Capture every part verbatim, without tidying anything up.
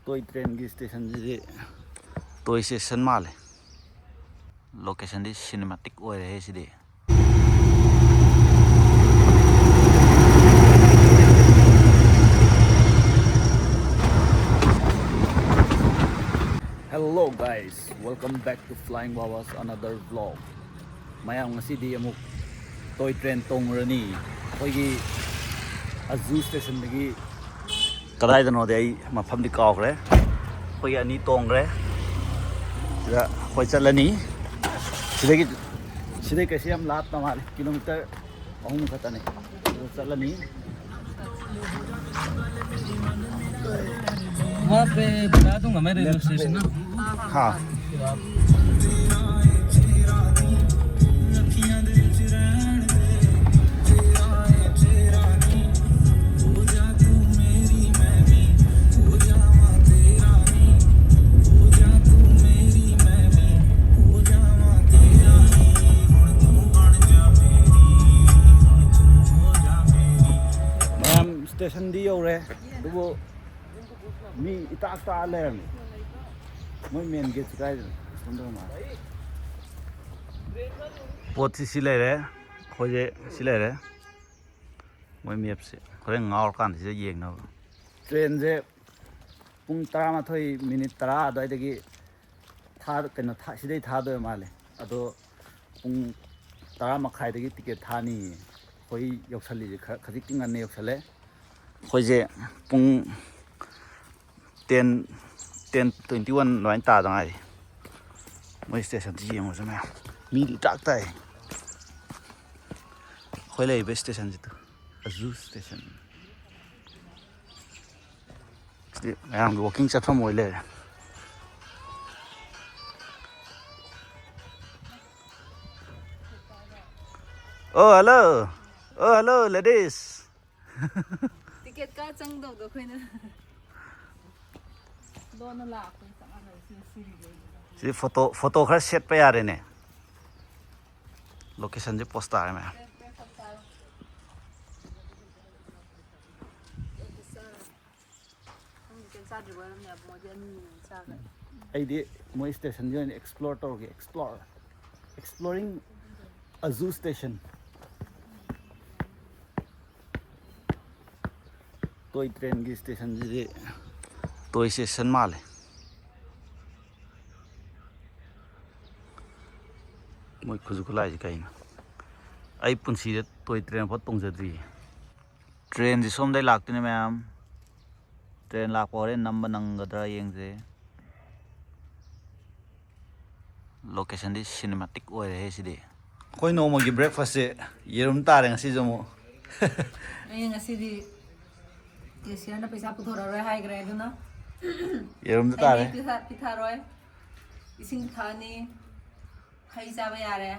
ꯇꯣꯏ ꯇ꯭ꯔꯦꯟꯒꯤ ꯁ꯭ꯇꯦꯁꯟꯁꯤꯗꯤ ꯇꯣꯏ ꯁ꯭ꯇꯦꯁꯟ ꯃꯥꯜꯂꯦ꯫ ꯂꯣꯀꯦꯁꯟꯗꯤ ꯁꯤꯅꯦꯃꯥꯇꯤꯛ ꯑꯣꯏꯔꯦꯍꯦ ꯁꯤꯗꯤ꯫ Hello guys, welcome back to Flying Wawa's another vlog. ꯃꯌꯥꯝ, ꯉꯁꯤꯗꯤ ꯑꯃꯨꯛ ꯇꯣꯏ ꯇ꯭ꯔꯦꯟ ꯇꯣꯡꯉꯨꯔꯅꯤ꯫ ꯑꯩꯈꯣꯏꯒꯤ ꯑꯖꯨ ꯁ꯭ꯇꯦꯁꯟꯗꯒꯤ ꯀꯗꯥꯏꯗꯅꯣꯗꯤ ꯑꯩ ꯃꯐꯝꯗꯤ ꯀꯥꯎꯈ꯭ꯔꯦ꯫ ꯑꯩꯈꯣꯏꯒꯤ ꯑꯅꯤ ꯇꯣꯡꯈ꯭ꯔꯦ꯫ ꯁꯤꯗ ꯑꯩꯈꯣꯏ ꯆꯠꯂꯅꯤ꯫ ꯁꯤꯗꯒꯤ, ꯁꯤꯗꯩ ꯀꯩꯁꯨ ꯌꯥꯝ ꯂꯥꯞꯇ ꯃꯥꯜꯂꯦ, ꯀꯤꯂꯣꯃꯤꯇꯔ ꯑꯍꯨꯝ ꯈꯛꯇꯅꯦ꯫ ꯑꯗꯨ ꯆꯠꯂꯅꯤ꯫ वहाँ पे बता दूंगा मैं रेलवे स्टेशन ना। हाँ। ꯃꯌꯥꯝ, ꯁ꯭ꯇꯦꯁꯟꯗꯤ ꯌꯧꯔꯦ, ꯑꯗꯨꯕꯨ ꯃꯤ ꯏꯇꯥꯛ ꯇꯥꯛꯑ ꯂꯩꯔꯝꯃꯤ꯫ ꯃꯣꯏ ꯃꯦꯟ ꯒꯦꯠꯁꯤ ꯀꯥꯏꯗꯅꯣ? ꯁꯣꯝꯗ ꯃꯥꯜꯂꯦ꯫ ꯄꯣꯠꯁꯤ ꯁꯤ ꯂꯩꯔꯦ, ꯑꯩꯈꯣꯏꯁꯦ ꯁꯤ ꯂꯩꯔꯦ꯫ ꯃꯣꯏ ꯃꯦꯞꯁꯦ ꯍꯣꯔꯦꯟ ꯉꯥꯎꯔꯀꯥꯟꯗ ꯁꯤꯗ ꯌꯦꯡꯅꯕ꯫ ꯇ꯭ꯔꯦꯟꯁꯦ ꯄꯨꯡ ꯇꯔꯥꯃꯥꯊꯣꯏ ꯃꯤꯅꯤꯠ ꯇꯔꯥ ꯑꯗꯨꯋꯥꯏꯗꯒꯤ ꯊꯥ-, ꯀꯩꯅꯣ ꯊꯥ-, ꯁꯤꯗꯩ ꯊꯥꯗꯣꯏ ꯃꯥꯜꯂꯦ꯫ ꯑꯗꯣ ꯄꯨꯡ ꯇꯔꯥ ꯃꯈꯥꯏꯗꯒꯤ ꯇꯤꯀꯦꯠ ꯊꯥꯅꯤꯌꯦ꯫ ꯑꯩꯈꯣꯏ ꯌꯧꯁꯜꯂꯤꯁꯦ ꯈꯔ, ꯈꯖꯤꯛꯇꯤ ꯉꯟꯅ ꯌꯧꯁꯜꯂꯦ꯫ ꯑꯩꯈꯣꯏꯁꯦ ꯄꯨꯡ ten, ten twenty one ꯑꯗꯨꯃꯥꯏꯅ ꯇꯥꯗ ꯉꯥꯏꯔꯤ꯫ ꯃꯣꯏ ꯁ꯭ꯇꯦꯁꯟꯁꯤ ꯌꯦꯡꯉꯨꯁꯦ ꯃꯌꯥꯝ, ꯃꯤꯗꯤ ꯏꯇꯥꯛ ꯇꯥꯏ꯫ ꯑꯩꯈꯣꯏ ꯂꯩꯔꯤꯕ ꯁ꯭ꯇꯦꯁꯟꯁꯤꯗ, ꯑꯖꯨ ꯁ꯭ꯇꯦꯁꯟ꯫ ꯁꯤꯗꯤ ꯃꯌꯥꯝꯒꯤ ꯋꯥꯀꯤꯡ ꯆꯠꯐꯝ ꯑꯣꯏ ꯂꯩꯔꯦ꯫ Oh, hello. Oh, hello, ladies. Ticket ꯀꯛꯑ ꯆꯪꯗꯧꯗꯣ ꯑꯩꯈꯣꯏꯅ꯫ ꯂꯣꯟꯅ ꯂꯥꯛꯄꯒ ꯆꯞ ꯃꯥꯟꯅꯔꯦ ꯁꯤꯅ ꯁꯤꯔꯤꯗꯣ꯫ ꯁꯤꯗꯤ ꯐꯣꯇꯣ, ꯐꯣꯇꯣ ꯈꯔ ꯁꯦꯠꯄ ꯌꯥꯔꯦꯅꯦ꯫ ꯂꯣꯀꯦꯁꯟꯁꯦ ꯄꯣꯁ ꯇꯥꯔꯦ ꯃꯌꯥꯝ꯫ ꯆꯥꯗ꯭ꯔꯤꯕ ꯑꯣꯏꯔꯝꯅꯦ, ꯃꯣꯏꯗꯤ ꯑꯅꯤ ꯆꯥꯈ꯭ꯔꯦ꯫ ꯑꯩꯗꯤ ꯃꯣꯏ ꯁ꯭ꯇꯦꯁꯟꯁꯦ ꯑꯣꯏꯅ ꯑꯦꯛꯁꯄ꯭ꯂꯣꯔ ꯇꯧꯔꯒꯦ, ꯑꯦꯛꯁꯄ꯭ꯂꯣꯔ, exploring Azu station. ꯇꯣꯏ ꯇ꯭ꯔꯦꯟꯒꯤ ꯁ꯭ꯇꯦꯁꯟꯁꯤꯗꯤ ꯇꯣꯏ ꯁ꯭ꯇꯦꯁꯟ ꯃꯥꯜꯂꯦ꯫ ꯃꯣꯏ ꯈꯨꯠꯁꯨ ꯈꯨꯠꯂꯥꯏꯁꯤ ꯀꯩꯅꯣ? ꯑꯩ ꯄꯨꯟꯁꯤꯗ ꯇꯣꯏ ꯇ꯭ꯔꯦꯟ ꯑꯃꯐꯥꯎ ꯇꯣꯡꯖꯗ꯭ꯔꯤꯌꯦ꯫ ꯇ꯭ꯔꯦꯟꯁꯤ ꯁꯣꯝꯗꯩ ꯂꯥꯛꯇꯣꯏꯅꯦ ꯃꯌꯥꯝ꯫ ꯇ꯭ꯔꯦꯟ ꯂꯥꯛꯄ ꯍꯣꯔꯦꯟ ꯅꯝꯕ ꯅꯪꯒꯗ꯭ꯔꯥ ꯌꯦꯡꯁꯦ꯫ ꯂꯣꯀꯦꯁꯟꯗꯤ ꯁꯤꯅꯦꯃꯥꯇꯤꯛ ꯑꯣꯏꯔꯦꯍꯦ ꯁꯤꯗꯤ꯫ ꯑꯩꯈꯣꯏ ꯅꯣꯡꯃꯒꯤ ꯕ꯭ꯔꯦꯛꯐꯥꯁꯁꯦ ꯌꯦꯔꯨꯝ ꯇꯥꯔꯦ ꯉꯁꯤꯁꯨ ꯑꯃꯨꯛ꯫ ꯑꯩ ꯉꯁꯤꯗꯤ ꯀꯦꯁꯤꯌꯔꯅ ꯄꯩꯁꯥ ꯄꯨꯊꯣꯔꯛꯑꯔꯣꯏ ꯍꯥꯏꯈ꯭ꯔꯦ, ꯑꯗꯨꯅ ꯌꯦꯔꯨꯝꯗ ꯇꯥꯔꯦ꯫ ꯍꯩ ꯃꯍꯤ ꯄꯤꯊ-, ꯄꯤꯊꯛꯑꯔꯣꯏ꯫ ꯏꯁꯤꯡ ꯊꯛꯑꯅꯤ, ꯍꯩ ꯆꯥꯕ ꯌꯥꯔꯦ,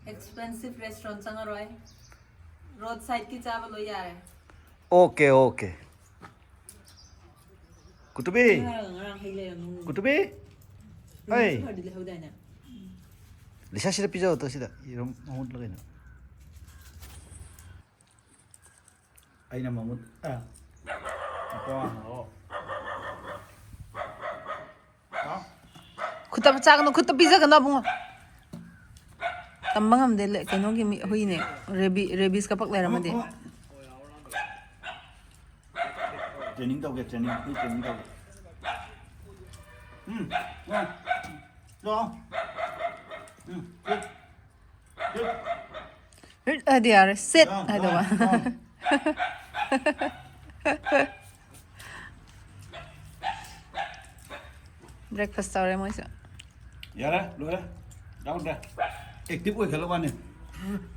ꯑꯦꯛꯁꯄꯦꯟꯁꯤꯞ ꯔꯦꯁꯇꯨꯔꯦꯟ ꯆꯪꯉꯔꯣꯏ, ꯔꯣꯗ ꯁꯥꯏꯗꯀꯤ ꯆꯥꯕ ꯂꯣꯏ ꯌꯥꯔꯦ꯫ Okay, okay. ꯀꯨꯇꯨꯕꯤ! ꯉꯔꯥꯡ, ꯉꯔꯥꯡ ꯍꯩ ꯂꯩꯔꯝꯃꯤ꯫ ꯀꯨꯇꯨꯕꯤ! ꯔꯣꯁ ꯍꯩ! ꯈꯔꯗꯤ ꯂꯩꯍꯧꯗꯥꯏꯅꯦ? ꯂꯤꯁꯥ ꯁꯤꯗ ꯄꯤꯖꯧ ꯇꯣ, ꯁꯤꯗ ꯌꯦꯔꯨꯝ ꯃꯃꯨꯠꯂ ꯀꯩꯅꯣ꯫ ꯑꯩꯅ ꯃꯃꯨꯠ, ꯑ, ꯃꯈꯣꯡ ꯍꯥꯡꯉꯛꯑꯣ꯫ ꯍꯥꯎ꯫ ꯈꯨꯠꯇ ꯆꯥꯒꯅꯨ, ꯈꯨꯠꯇ ꯄꯤꯖꯒꯅꯨ ꯑꯕꯨꯡꯉꯣ꯫ ꯇꯝꯕ ꯉꯝꯗꯦ, ꯂꯦ-, ꯀꯩꯅꯣꯒꯤ ꯃꯤ, ꯍꯨꯏꯅꯦ꯫ ꯔꯦꯕꯤ-, ꯔꯦꯕꯤꯁꯀ ꯄꯛ ꯂꯩꯔꯝꯃꯗꯤ꯫ ꯑꯃ, ꯑꯃ꯫ ꯇ꯭ꯔꯦꯅꯤꯡ ꯇꯧꯒꯦ, ꯇ꯭ꯔꯦꯅꯤꯡ, ꯍꯨꯏ ꯇ꯭ꯔꯦꯅꯤꯡ ꯇꯧꯒꯦ꯫ ꯎꯝ, ꯎꯝ, ꯂꯥꯛꯑꯣ꯫ ꯎꯝ, ꯁꯤꯠ, ꯁꯤꯠ꯫ ꯔꯤꯠ ꯍꯥꯏꯗꯤ ꯌꯥꯔꯦ, ꯁꯤꯠ ꯗꯥꯎꯟ, ꯍꯥꯏꯗꯧꯕ꯫ Down, down. ꯕ꯭ꯔꯦꯛꯐꯥꯁ ꯇꯧꯔꯦ ꯃꯣꯏꯁꯨ꯫ ꯌꯥꯔꯦ, ꯂꯣꯏꯔꯦ꯫ ꯌꯥꯎꯗ꯭ꯔꯦ꯫ ꯑꯦꯛꯇꯤꯚ ꯑꯣꯏꯈꯠꯂ ꯋꯥꯅꯤ꯫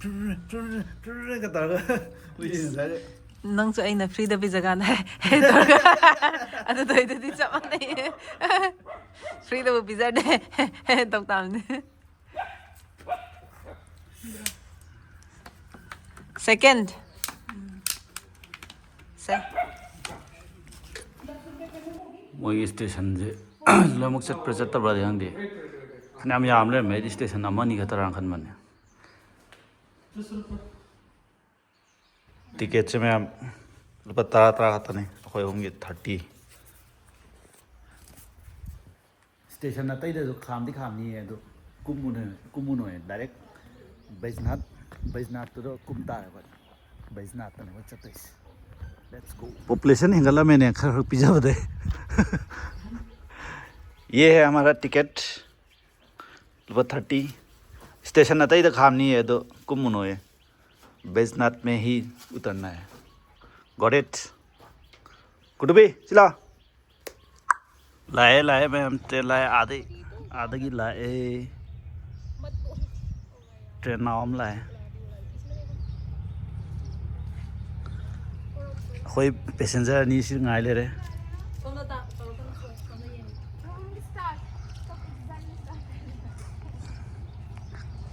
ꯇꯨꯔꯨ, ꯇꯨꯔꯨ, ꯇꯨꯔꯨ, ꯇꯨꯔꯨꯒ ꯇꯧꯔꯒ ꯍꯨꯏꯁꯦ ꯉꯁꯥꯏꯗꯩ꯫ ꯅꯪꯁꯨ ꯑꯩꯅ ꯐ꯭ꯔꯤꯗ ꯄꯤꯖꯀꯥꯟꯗ ꯍꯦ ꯇꯧꯔꯒ ꯑꯗꯨ ꯇꯧꯔꯤꯗꯨꯗꯤ ꯆꯞ ꯃꯥꯟꯅꯩꯌꯦ꯫ ꯐ꯭ꯔꯤꯗꯕꯨ ꯄꯤꯖꯔꯗꯤ ꯍꯦ ꯇꯧ ꯇꯥꯕꯅꯤ꯫ ꯁꯦꯀꯦꯟ꯫ ꯁꯦ꯫ ꯃꯣꯏꯒꯤ ꯁ꯭ꯇꯦꯁꯟꯁꯦ ꯂꯣꯏꯅꯃꯛ ꯆꯠꯄ꯭ꯔꯥ ꯆꯠꯇꯕ꯭ꯔꯥꯗꯤ ꯈꯪꯗꯦ꯫ ꯐꯅꯌꯥꯝ ꯌꯥꯝ ꯂꯩꯔꯝꯃꯦ꯫ ꯑꯩꯗꯤ ꯁ꯭ꯇꯦꯁꯟ ꯑꯃ ꯑꯅꯤ ꯈꯛꯇꯔꯥ ꯈꯟꯕꯅꯦ꯫ ꯇꯤꯀꯦꯠꯁꯦ ꯃꯌꯥꯝ ꯂꯨꯄꯥ ꯇꯔꯥ, ꯇꯔꯥ ꯈꯛꯇꯅꯤ꯫ ꯑꯩꯈꯣꯏ ꯑꯍꯨꯝꯒꯤ ꯊꯥꯔꯇꯤ꯫ ꯁ꯭ꯇꯦꯁꯟ ꯑꯇꯩꯗꯁꯨ ꯈꯥꯝꯗꯤ ꯈꯥꯝꯅꯤꯌꯦ, ꯑꯗꯨ ꯀꯨꯝꯃꯨꯅ ꯀꯨꯝꯃꯨꯅꯣꯏ, ꯗꯥꯏꯔꯦꯛ ꯕꯩꯖꯅꯥꯊ, ꯕꯩꯖꯅꯥꯊꯇꯨꯗ ꯀꯨꯝ ꯇꯥꯔꯦ ꯑꯩꯈꯣꯏ꯫ ꯕꯩꯖꯅꯥꯊꯇꯅꯦ ꯑꯩꯈꯣꯏ ꯆꯠꯇꯣꯏꯁꯦ꯫ Let's go. ꯄꯣꯄꯨꯂꯦꯁꯟ ꯍꯦꯟꯒꯠꯂꯝꯃꯦꯅꯦ, ꯈꯔ ꯈꯔ ꯄꯤꯖꯕꯗꯩ꯫ ꯌꯦ ꯍꯦ ꯍꯃꯥꯔꯥ ꯇꯤꯀꯦꯠ꯫ ꯂꯨꯄꯥ ꯊꯥꯔꯇꯤ꯫ ꯁ꯭ꯇꯦꯁꯟ ꯑꯇꯩꯗ ꯈꯥꯝꯅꯤꯌꯦ, ꯑꯗꯣ ꯀꯨꯝꯃꯨꯅꯣꯌꯦ꯫ ꯕꯩꯖꯅꯥꯊ ꯃꯦ ꯍꯤ ꯎꯇꯔꯅꯥ ꯍꯦ꯫ Got it? ꯀꯨꯇꯨꯕꯤ, ꯁꯤ ꯂꯥꯎ꯫ ꯂꯥꯛꯑꯦ, ꯂꯥꯛꯑꯦ ꯃꯌꯥꯝ, ꯇ꯭ꯔꯦꯟ ꯂꯥꯛꯑꯦ, ꯑꯥꯗꯩ, ꯑꯥꯗꯒꯤ ꯂꯥꯛꯑꯦ꯫ ꯇ꯭ꯔꯦꯟ ꯅꯥꯎ ꯑꯃ ꯂꯥꯛꯑꯦ꯫ ꯑꯩꯈꯣꯏ ꯄꯦꯁꯦꯟꯖꯔ ꯑꯅꯤ ꯁꯤ ꯉꯥꯏ ꯂꯩꯔꯦ꯫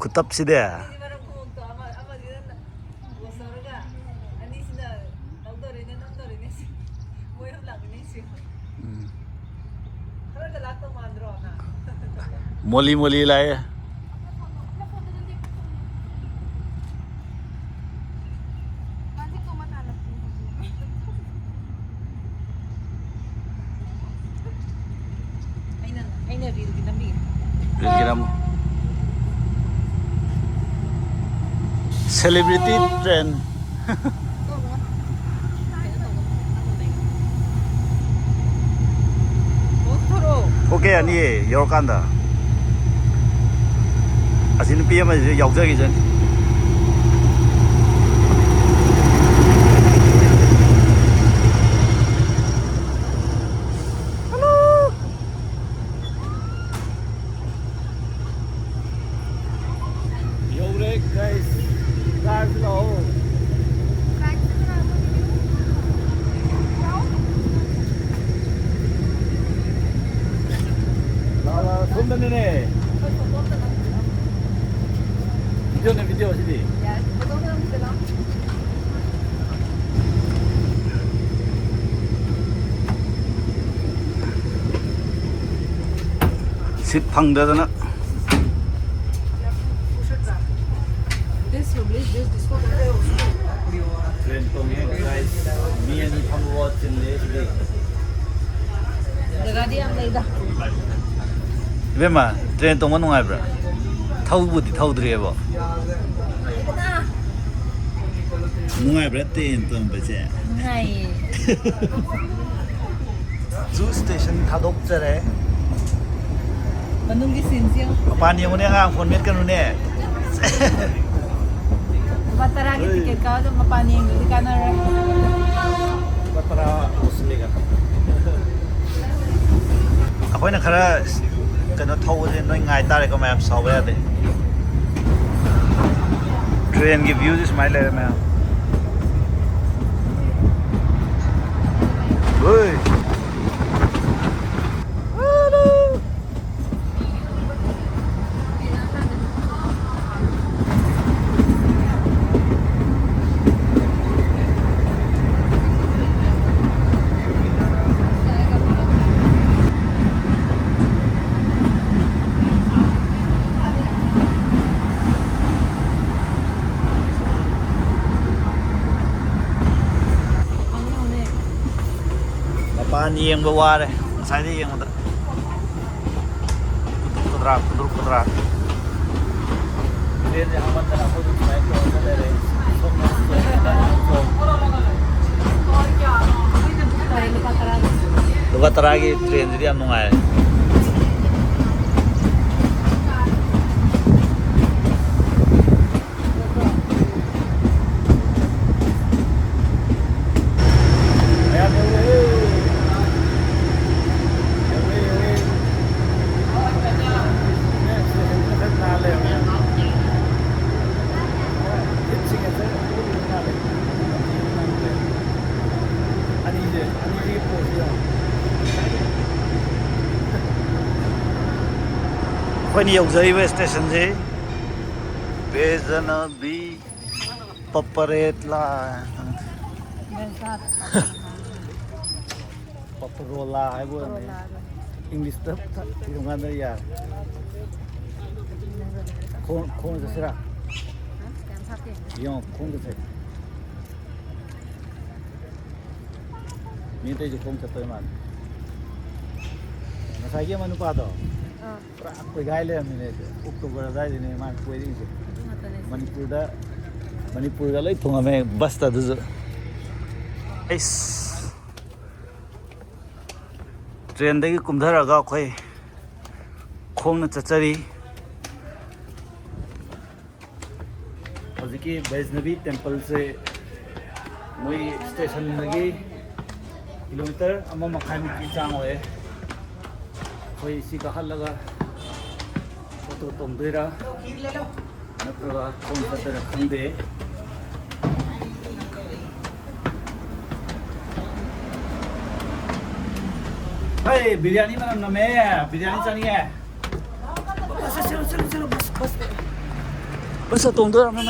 ꯈꯨꯇꯞꯁꯤꯗꯤ꯫ ꯎꯝ꯫ ꯃꯣꯂꯤ ꯃꯣꯂꯤ ꯂꯥꯛꯑꯦ꯫ ꯑꯩꯅ, ꯑꯩꯅ ꯔꯤꯜꯒꯤ ꯅꯝꯕꯤꯒꯦ꯫ ꯔꯤꯜꯒꯤ ꯅꯝꯃꯣ꯫ Celebrity train꯫ ꯄꯣꯁ ꯊꯣꯔꯛꯑꯣ꯫ ꯑꯣꯀꯦ, ꯑꯅꯤ ꯌꯧꯔꯀꯥꯟꯗ꯫ ꯑꯁꯤ ꯅꯨꯄꯤ ꯑꯃꯁꯤꯁꯨ ꯌꯥꯎꯖꯈꯤꯁꯅꯤ꯫ ꯌꯧꯔꯦ, guys꯫ ꯀꯥꯔꯁꯤ ꯂꯥꯛꯑꯣ꯫ ꯂꯥꯛꯑꯣ, ꯂꯥꯛꯑꯣ, ꯁꯣꯝꯗꯅꯤꯅꯦ꯫ ꯚꯤꯗꯤꯑꯣꯅꯦ, ꯚꯤꯗꯤꯑꯣ ꯁꯤꯗꯤ꯫ ꯁꯤꯠ ꯐꯪꯗꯗꯅ꯫ ꯇ꯭ꯔꯦꯟ ꯇꯣꯡꯉꯦ, guys꯫ ꯃꯤ ꯑꯅꯤ ꯐꯝꯕ ꯆꯤꯜꯂꯦ ꯁꯤꯗꯤ꯫ ꯖꯒꯥꯗꯤ ꯌꯥꯝ ꯂꯩꯗ꯫ ꯏꯕꯦꯝꯃ, ꯇ꯭ꯔꯦꯟ ꯇꯣꯡꯕ ꯅꯨꯡꯉꯥꯏꯕ꯭ꯔꯥ? ꯊꯧꯕꯨꯗꯤ ꯊꯧꯗ꯭ꯔꯤꯑꯕꯣ꯫ ꯅꯨꯡꯉꯥꯏꯕ꯭ꯔꯥ ꯇ꯭ꯔꯦꯟ ꯇꯣꯡꯕꯁꯦ? ꯅꯨꯡꯉꯥꯏꯌꯦ꯫ ꯖꯨ ꯁ꯭ꯇꯦꯁꯟ ꯊꯥꯗꯣꯛꯆꯔꯦ꯫ ꯃꯅꯨꯡꯒꯤ ꯁꯤꯟꯁꯤ ꯌꯦꯡꯉꯨ꯫ ꯃꯄꯥꯟ ꯌꯦꯡꯉꯨꯅꯦ ꯑꯉꯥꯡ, ꯐꯣꯟ ꯃꯦꯠꯀꯅꯨꯅꯦ꯫ ꯂꯨꯄꯥ ꯇꯔꯥꯒꯤ ꯇꯤꯀꯦꯠ ꯀꯛꯑꯒ ꯃꯄꯥꯟ ꯌꯦꯡꯗ꯭ꯔꯗꯤ ꯀꯥꯟꯅꯔꯣꯏ꯫ ꯂꯨꯄꯥ ꯇꯔꯥ ꯄꯨꯁꯤꯜꯂꯦꯒ꯫ ꯑꯩꯈꯣꯏꯅ ꯈꯔ ꯀꯩꯅꯣ ꯊꯧꯕꯁꯦ ꯅꯣꯏ ꯉꯥꯏ ꯇꯥꯔꯦꯀꯣ ꯃꯌꯥꯝ, ꯁꯥꯎꯕ ꯌꯥꯗꯦ꯫ ꯇ꯭ꯔꯦꯟꯒꯤ ꯚ꯭ꯌꯨꯁꯦ ꯁꯨꯃꯥꯏꯅ ꯂꯩꯔꯦ ꯃꯌꯥꯝ꯫ ꯍꯣꯏ꯫ ꯃꯄꯥꯟ ꯌꯦꯡꯕ ꯋꯥꯔꯦ ꯉꯁꯥꯏꯗꯩ ꯌꯦꯡꯕꯗ꯫ ꯀꯨꯗ꯭ꯔꯨꯛ ꯀꯨꯗ꯭ꯔꯥꯛ, ꯀꯨꯗ꯭ꯔꯨꯛ ꯀꯨꯗ꯭ꯔꯥꯛ꯫ ꯇ꯭ꯔꯦꯟꯁꯦ ꯍꯥꯡꯃꯟꯗꯅ ꯑꯩꯈꯣꯏꯁꯨ ꯁꯨꯃꯥꯏꯅ ꯇꯧꯔꯒ ꯂꯩꯔꯦ꯫ ꯁꯣꯝꯗ ꯆꯣꯡ, ꯅꯥꯀꯟꯗ ꯆꯣꯡ꯫ ꯂꯨꯄꯥ ꯇꯔꯥꯒꯤ ꯇ꯭ꯔꯦꯟꯁꯤꯗꯤ ꯌꯥꯝ ꯅꯨꯡꯉꯥꯏꯔꯦ꯫ ꯃꯌꯥꯝ ꯌꯧꯔꯦ꯫ ꯌꯧꯔꯦ, ꯌꯧꯔꯦ꯫ ꯁ꯭ꯇꯦꯁꯟꯁꯤꯅ ꯈꯔ ꯅꯥꯜꯂꯦ, ꯃꯌꯥꯝ꯫ ꯍꯤꯠ ꯁꯤꯒꯅꯦꯆꯔ ꯑꯗꯨꯝ ꯅꯥꯜꯂꯦ꯫ ꯑꯅꯤꯁꯦ, ꯑꯅꯤꯁꯤꯒꯤ ꯄꯣꯠꯁꯤ ꯌꯦꯡꯉꯣ꯫ ꯑꯩꯈꯣꯏꯅ ꯌꯧꯖꯔꯤꯕ ꯁ꯭ꯇꯦꯁꯟꯁꯤ ꯕꯦꯖꯅꯕꯤ ꯄꯄꯔꯦꯠꯂꯥ꯫ ꯄꯄꯔꯣꯂꯥ ꯍꯥꯏꯕ ꯑꯣꯏꯔꯝꯅꯤ꯫ ꯄꯄꯔꯣꯂꯥ ꯍꯥꯏꯕ꯫ ꯏꯪꯂꯤꯁꯇ ꯏꯔꯝꯀꯥꯟꯗ ꯌꯥꯔꯦ꯫ ꯈꯣꯡ-, ꯈꯣꯡꯅ ꯆꯠꯁꯤꯔꯥ? ꯌꯦꯡꯉꯣ, ꯈꯣꯡ ꯆꯠꯁꯦ꯫ ꯃꯤ ꯑꯇꯩꯁꯨ ꯈꯣꯡ ꯆꯠꯇꯣꯏ ꯃꯥꯜꯂꯦ꯫ ꯉꯁꯥꯏꯒꯤ ꯑꯃ ꯅꯨꯄꯥꯗꯣ, ꯄꯨꯔꯥ ꯀꯣꯏꯒꯥꯏ ꯂꯩꯔꯝꯃꯤꯅꯦ꯫ ꯑꯣꯛꯇꯣꯕꯔ ꯑꯗꯨꯋꯥꯏꯗꯅꯦ ꯃꯥꯅ ꯀꯣꯏꯔꯛꯏꯁꯦ꯫ ꯃꯅꯤꯄꯨꯔꯗ, ꯃꯅꯤꯄꯨꯔꯗ ꯂꯣꯏ ꯊꯨꯡꯉꯝꯃꯦ ꯕꯁꯇ꯫ ꯑꯗꯨꯁꯨ ꯑꯩꯁ, ꯇ꯭ꯔꯦꯟꯗꯒꯤ ꯀꯨꯝꯊꯔꯒ ꯑꯩꯈꯣꯏ ꯈꯣꯡꯅ ꯆꯠꯆꯔꯤ꯫ ꯍꯧꯖꯤꯛꯀꯤ ꯕꯩꯁꯅꯕꯤ ꯇꯦꯝꯄꯜꯁꯦ ꯃꯣꯏ ꯁ꯭ꯇꯦꯁꯟꯗꯒꯤ ꯀꯤꯂꯣꯃꯤꯇꯔ ꯑꯃ ꯃꯈꯥꯏꯃꯨꯛꯀꯤ ꯆꯥꯡ ꯑꯣꯏꯌꯦ꯫ ꯑꯩꯈꯣꯏ ꯁꯤ ꯀꯥꯈꯠꯂꯒ ꯑꯣꯇꯣ ꯇꯣꯡꯗꯣꯏꯔꯥ ꯅꯠꯇ꯭ꯔꯒ ꯈꯣꯡ ꯆꯠꯇꯣꯏꯔꯥ ꯈꯪꯗꯦ꯫ ꯍꯩ, ꯕꯤꯔꯌꯥꯅꯤ ꯃꯅꯝ ꯅꯝꯃꯦ꯫ ꯕꯤꯔꯌꯥꯅꯤ ꯆꯥꯅꯤꯡꯉꯦ꯫ ꯕꯁ, ꯆꯠꯂꯣ, ꯆꯠꯂꯣ, ꯆꯠꯂꯣ, ꯕꯁ, ꯕꯁ꯫ ꯕꯁꯇ ꯇꯣꯡꯗꯣꯏꯔꯝꯃꯦ꯫